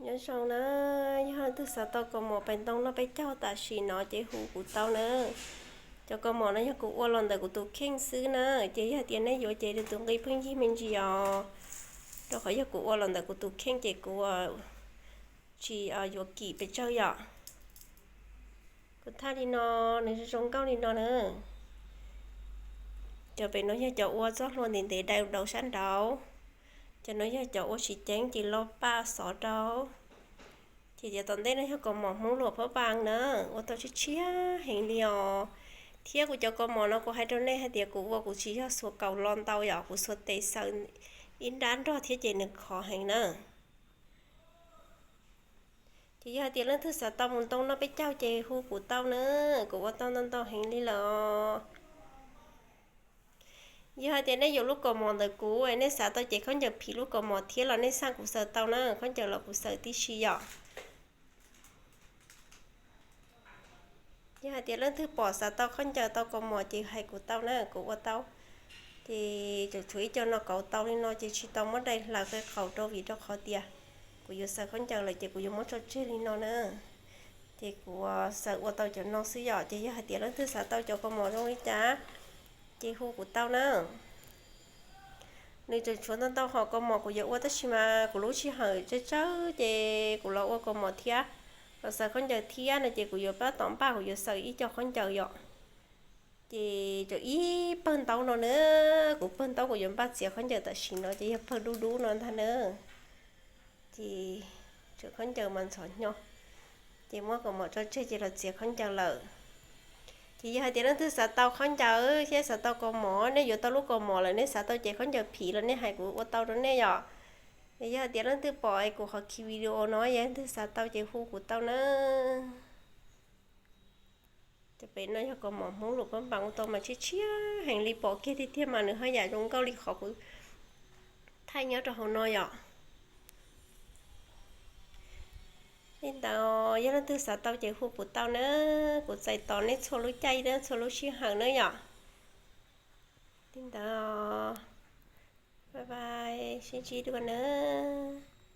Nyob zoo na, yog leej twg xav tau kaus mom pais ntoo noj peb caug tam sim no ces hu kuv tau na. Cov kaus mom no yog kuv ua los ntawm kuv tus kheej xwb na, ces yog tias nej yuav ces nws tus nqi pheej yig me ntsis os, rau qhov yog kuv ua los ntawm kuv tus kheej ces kuv tsis yuav kim pes tsawg yom. Kuv thaj li no, nws zoo zoo nkauj li no na. Cov pem no yog cov ua txoj hlua ntev ntev dai rau sab nraud. Cov no yog cov ua tsis ceev ces los paj xov rau. Ces cov tom ntej no yog kaus mom Hmoob luam phab npas na, ua tau tshiab tshiab heev li os. Thiab kuv cov kaus mom no kuv hais rau nej hais tias kuv ua kuv tsis yog xuas kaus lo ntau yom, kuv xuas tes xaws ib nrab nrog thiab ces nws khov heev na. Ces yog hais tias leej twg xav tau mus ntoo noj peb caug ces hu kuv tau na, kuv ua tau ntau ntau heev li lawm os. Yog hais tias nej yuav lub kaus mom ntawm kuv, nej xav tau ces khaub ncaws phim lub kaus mom thiab los nej xaj kuv xaws tau na, khaub ncaws los kuv xaws tib si yom. Yog hais tias leej twg pom xav tau khaub ncaws tau kaus mom ces hais kuv tau na, kuv ua tau. Ces tseem tshuav ib co no kauv tau li no ces tsis tau muab dai hlaws qe qaus rau vim rau qhov tias kuv yuav xaws khaub ncaws lawm ces kuv yuav muab tso tseg li no na. Ces kuv xaws ua tau cov no xwb yom, ces yog hais tias leej twg xav tau cov kaus mom zoo li cas ces hu kuv tau na. Nws tseem tshuav ntau ntau hom kaus mom kuv yuav ua tab sis mas kuv lub sij hawm tsawg tsawg ces kuv los ua kaus mom thiab los xaws khaub ncaws thiab no ces kuv yuav pab tom npaj kuv yuav xaws ib co khaub ncaws yom. Ces tseem ib pawg ntaub no na, kuv pawg ntaub kuv yuav npaj txiav khaub ncaws tam sim no ces yog pawg dub dub no ntag na. Ces tseem khaub ncaws mas ntxhov hnyo, ces muab kaus mom tso tseg ces los txiav khaub ncaws lawm. Ces yog hais tias leej twg xav tau khaub ncaws thiab xav tau kaus mom, nej yuav tau lub kaus mom lawm nej xav tau ces khaub ncaws phim los nej hais kuv ua tau rau nej yom. Es yog hais tias leej twg pom es kuv qhov khi video no yog leej twg xav tau ces hu kuv tau na. Cov pem no yog kaus mom Hmoob luam phab npas ua tau mas tshiab tshiab heev li, pom kiag tiag tiag mas nws haj yam zoo nkauj li qhov kuv thaij nyob rau hauv no yom. Li ntawd yog leej twg xav tau ces hu kuv tau na, kuv txais tos nej txhua lub caij na, txhua lub sij hawm na yom. Li ntawd, bye bye, sib ntsib dua na.